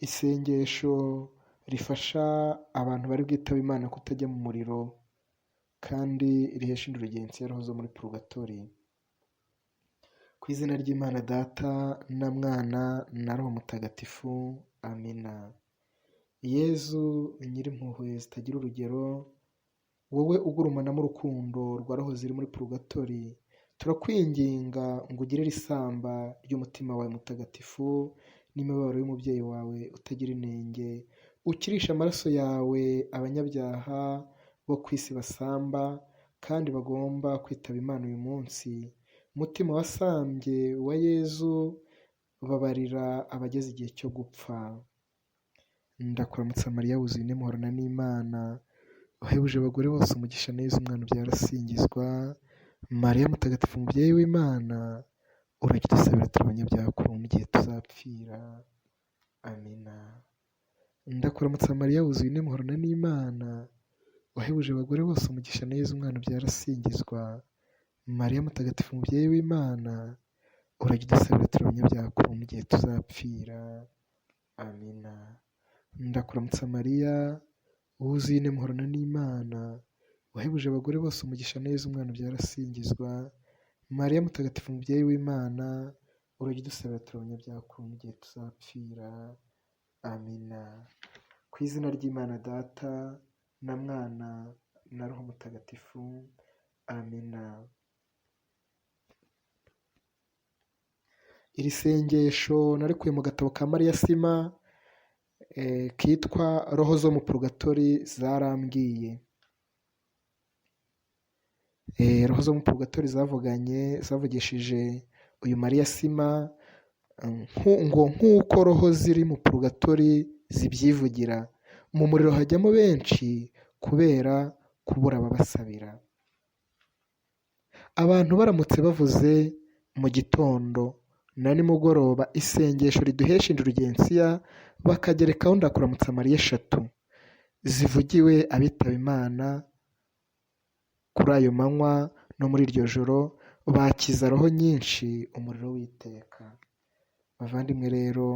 Isengesho rifasha abantu bari bwitabe Imana kutajya mu muriro kandi rihesha indulgensiya roho zo muri purugatori. Ku izina ry'Imana Data na Mwana na Roho Mutagatifu, amina. Yezu nyir'impuhwe zitagira urugero, wowe ugurumanamo urukundo rwa roho ziri muri purugatori, turakwinginga ngo ugirire isamba ry'umutima wawe mutagatifu n'imibabaro y'umubyeyi wawe utagira inenge, ukirishe amaraso yawe abanyabyaha bo ku isi basamba kandi bagomba kwitaba Imana uyu munsi. Mutima wasambye wa Yezu, babarira abageze igihe cyo gupfa. Ndakuramutsa Mariya wuzuye inema, uhorana n'Imana, uhebuje abagore bose umugisha na Yezu umwana ubyara asingizwa. Mariya mutagatifu umubyeyi w'Imana, urajye udusabira turi abanyabyaha kuri ubu n'igihe tuzapfira. Amina. Ndakuramutsa Mariya wuzuye inema, uhorana n'Imana, wahebuje abagore bose umugisha na Yezu umwana ubyara asingizwa. Mariya mutagatifu umubyeyi w'Imana, urajye udusabira turi abanyabyaha kuri ubu n'igihe tuzapfira. Amina. Ndakuramutsa Mariya wuzuye inema, uhorana n'Imana, wahebuje abagore bose umugisha na Yezu umwana ubyara asingizwa. Mariya mutagatifu umubyeyi w'Imana, urajye udusabira turi abanyabyaha kuri ubu n'igihe tuzapfira. Amina. Ku izina ry'Imana Data na Mwana na Roho Mutagatifu. Amina. Iri sengesho narikuye mu gatabo ka Mariya Sima kitwa Roho zo mu Purugatori zarambwiye. Roho zo mu Purugatori zavuganye, zavugishije uyu Mariya Sima ngo nk'uko roho ziri mu Purugatori zibyivugira, mu muriro hajyamo benshi kubera kubura ababasabira. Abantu baramutse bavuze mu gitondo na nimugoroba isengesho riduhesha indulgensiya, bakagerekaho ndakuramutsa Mariya eshatu zivugiwe abitaba Imana kuri ayo manywa no muri iryo joro, bakiza roho nyinshi umuriro w'iteka. Bavandimwe rero,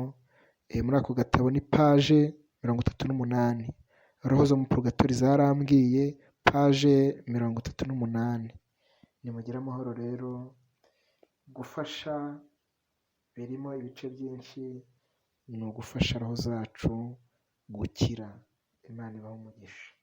muri ako gatabo ni paje 38. Roho zo mu Purugatori zarambwiye, paje 38. Nimugire amahoro rero. Gufasha birimo ibice byinshi, ni ugufasha roho zacu gukira. Imana ibahe umugisha.